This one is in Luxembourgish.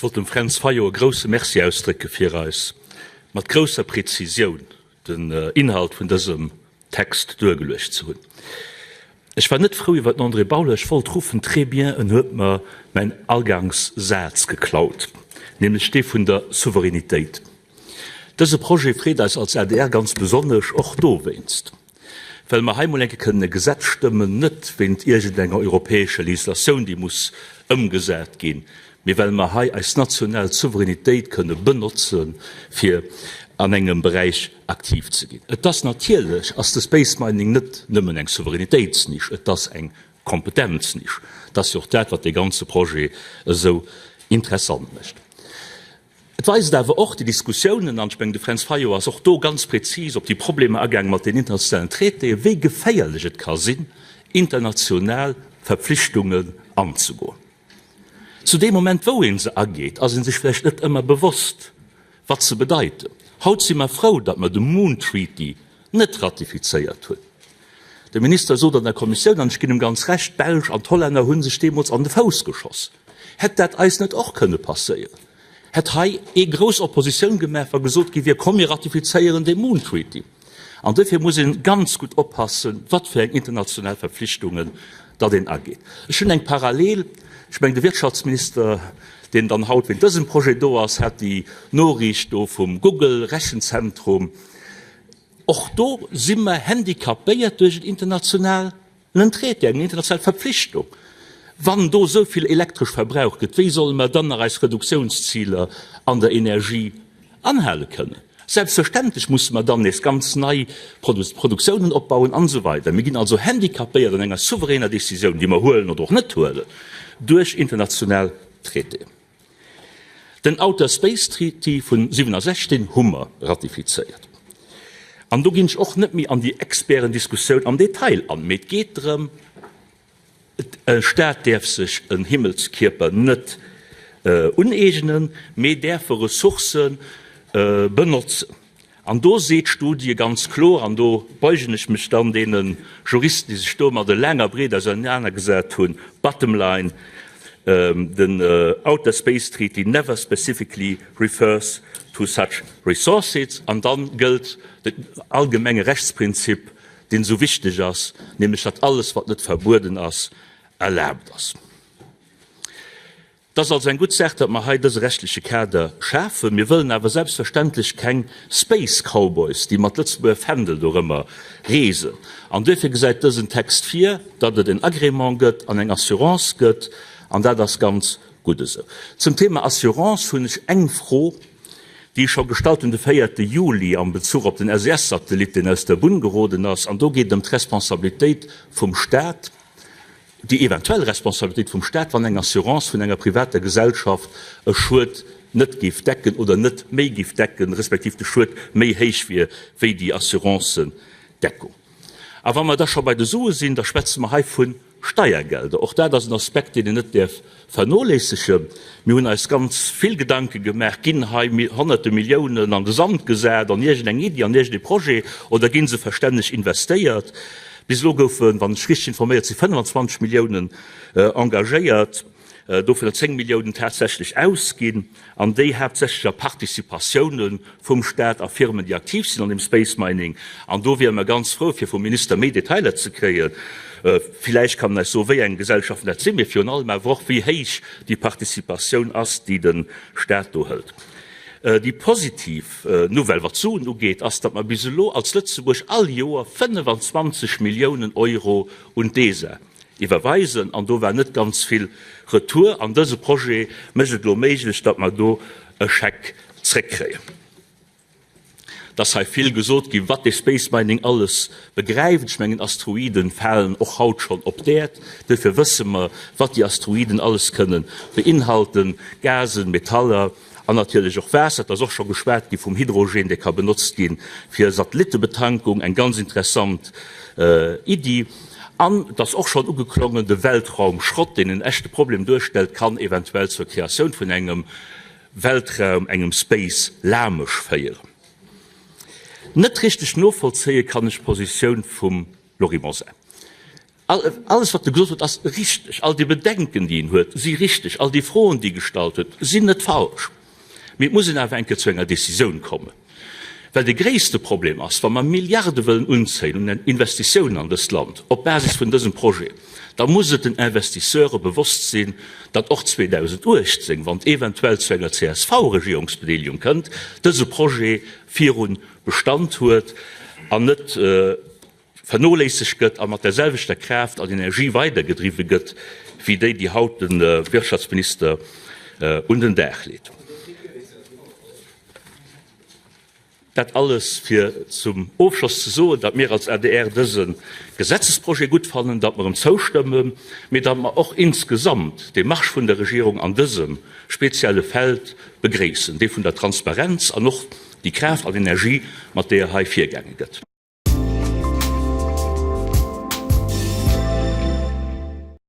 wollt dem Fränz Fayot e grouse Merci ausdrécke fir eis mat grousser Präzisioun den Inhalt vun dësem Text duergeluecht ze hunn. Ech war net frou iwwer den André Bauler. Ech wollt ruffen, Très bien, en huet mer mäin Agangssaz geklaut, nämlech dee vun der Souveränitéit. Dëse Projet freet eis als adr ganz besonnesch och dowéinst, well mer hei mol eng Kéier kënnen e Gesetz stëmmen, net wéint iergendenger europäescher Législatioun, déi muss ëmgesat ginn, mee well mer hei eis national Souveränitéit kënne benotzen, fir an engem Beräich aktiv ze ginn. Et ass natierlech, ass de Space Mining net nëmmen eng Souveränitéitsnisch, et ass eng Kompetenznisch. Et ass jo och dat, wat dee ganze Projet esou interessant mécht. Et weist awer och déi Diskussiounen, an ech mengen, de Fränz Fayot ass och do ganz prezis op déi Problemer agaangen mat den internationalen Traitéen, wéi geféierlech et ka sinn, international Verpflichtungen anzegoen. Zu deem Moment, wou ee se ageet, ass ee sech vläicht net ëmmer bewosst, wat se bedeiten. Haut si mer frou, datt mer de Moon Treaty net ratifizéiert hunn. De Minister sot an der Kommissioun, an ech ginn em ganz Recht, d'Belsch an d'Hollänner hu sech deemools an de Fouss geschoss. Hätt dat eis net och kënne passéieren? Hätt hei ee grouss Oppositioun gemaach, wa gesot gi wier, komm mir ratifizéieren dee Moon Treaty? An duerfir muss ee ganz gutt oppassen, wat fir eng international Verpflichtungen datt een ageet. Ech hunn eng Parallel, ech mengen de Wirtschaftsminister, deen dann haut wéint dësem Projet do ass, hat déi Noriicht do vum Google-Rechenzentrum. Och do si mer handicapéiert duerch en internationalen Traité, eng international Verpflichtung. Wann do esou vill Elektresch verbraucht gëtt, wéi solle mer dann nach eis Reduktiounsziler an der Energie anhale kënnen? Selbstverständlech musse mer dann nees ganz nei Produktiounen opbauen an esou weider. Mir ginn also handicapéiert an enger souveräner Décisioun, déi mer huelen oder och net huelen, duerch international Traitéen. Den Outer Space Treaty vun 67 hu mer ratifizéiert. An do ginn ech och net méi an déi Expertendiskussioun am Detail an, mee et geet drëm, e Staat däerf sech en Himmelskierper net uneegnen, mee däerfe Ressourcë benotzen. An do seet d'Studie ganz kloer, an do beugen ech mech dann deene Juristen, déi sech domadde laang a breet ausernanergesat hunn, bottom line, den Outer Space Treaty never specifically refers to such resources. An dann gëllt den allgemenge Rechtsprinzip, deen esou wichteg ass, nämlech datt alles, wat net verbueden ass, erlaabt ass. Et ass also eng gutt Saach, datt mer hei dëse rechtliche Kader schafen. Mir wëllen awer selbstverständlech keng Space Cowboys, déi mat Lëtzebuerger Fändel dorëmmer reesen. An duerfir gesäit dësen Text vir, datt et en Agrément gëtt an eng Assurance gëtt, an dat ass ganz gutt esou. Zum Thema Assurance hunn ech eng Fro, déi ech scho gestallt hunn de véierte Juli am Bezuch op den SES-Satellit, deen aus der Bunn geroden ass. An do geet et ëm d'Responsabilitéit vum Stat. déi eventuell Responsabilitéit vum Staat, wann eng Assurance vun enger privater Gesellschaft e Schued net géif decken oder net méi géif decken, respektiv de Schued méi héich wier wéi déi Assurancedeckung. A wa mer da scho bei de Sue sinn, da schwätze mer hei vu Steiergelder. Och dat ass en Aspekt, deen een net däerf vernoléissegen. Mir hunn eis ganz vill Gedanke gemaach, Ginn hei Honnerte Milliounen an de Sand gesat, an iergendeng Iddi, an iergendee Projet, oder gi se verstänneg investéiert? Bis elo goufen, wann ech richteg informéiert sinn, 25 Milliounen engagéiert, dovunner 10 Milliounen tatsächlech ausginn, an déi haaptsächlech a Participatioune vum Staat a Firmen, déi aktiv sinn an dem Space Mining. An do wiere mer ganz frou, fir vum Minister méi Detailer ze kréien. Villäicht kann en eis soen, wéi eng Gesellschaften dat sinn, mee virun allem awer och, wéi héich déi Participatioun ass, déi de Staat do hëlt. Déi positiv Nouvelle, wat d'Suen ugeet, ass, datt mer bis elo als Lëtzebuerg all Joer 25 Milliounen Euro un d'ESA iwwerweisen, an do war net ganz vill Retour. An dëse Projet mécht et elo méiglech, datt mer do e Scheck zréckkréien. Et ass hei vill gesot ginn, wat dee Space Mining alles begräift. Ech mengen, Asteroiden falen och haut schonn op d'Äerd. Duerfir wësse mer, wat déi Asteroiden alles kënnen beinhalten, Gasen, Metaller an natierlech och Waasser. Et ass och scho geschwat gi vum Hydrogen, dee ka benotzt gi fir Satellittebetankung, eng ganz interessant Iddi. An et ass och schonn ugeklongen, de Weltraumschrott, deen en echte Problem duerstellt, kann eventuell zur Kreatioun vun engem Weltraum, engem Space Lamesch féieren. Net richteg novollzéie kann ech d'Positioun vum Lory Mosar. Alles, wat e gesot huet, ass richteg. All déi Bedenken, déi en huet, si richteg. All déi Froen, déi e gestallt huet, sinn net falsch. Mee et muss een awer eng Kéier zu enger Décisioun kommen. Well de gréisste Problem ass, wa mer Milliarde wëllen unzéien un Investitiounen an dëst Land op Basis vun dësem Projet, da muss et den Investisseure bewosst sinn, datt och 2018, wann et eventuell zu enger CSV-Regierungsbedeelegung kënnt, dëse Projet virun Bestand huet an net vernoléissegt gëtt a mat der selwechter Kraaft an Energie weidergedriwwe gëtt wéi déi, déi haut de Wirtschaftsminister un den Dag leet. Dat alles fir zum Ofschloss ze soen, datt mir als adr dëse Gesetzesprojet gutt fannen, datt mer em zoustëmmen, mee datt mer och insgesamt d'Demarche vun der Regierung an dësem spezielle Feld begréissen, dee vun der Transparenz an och déi Kraaft an Energie, mat deeër hei virgaange gëtt.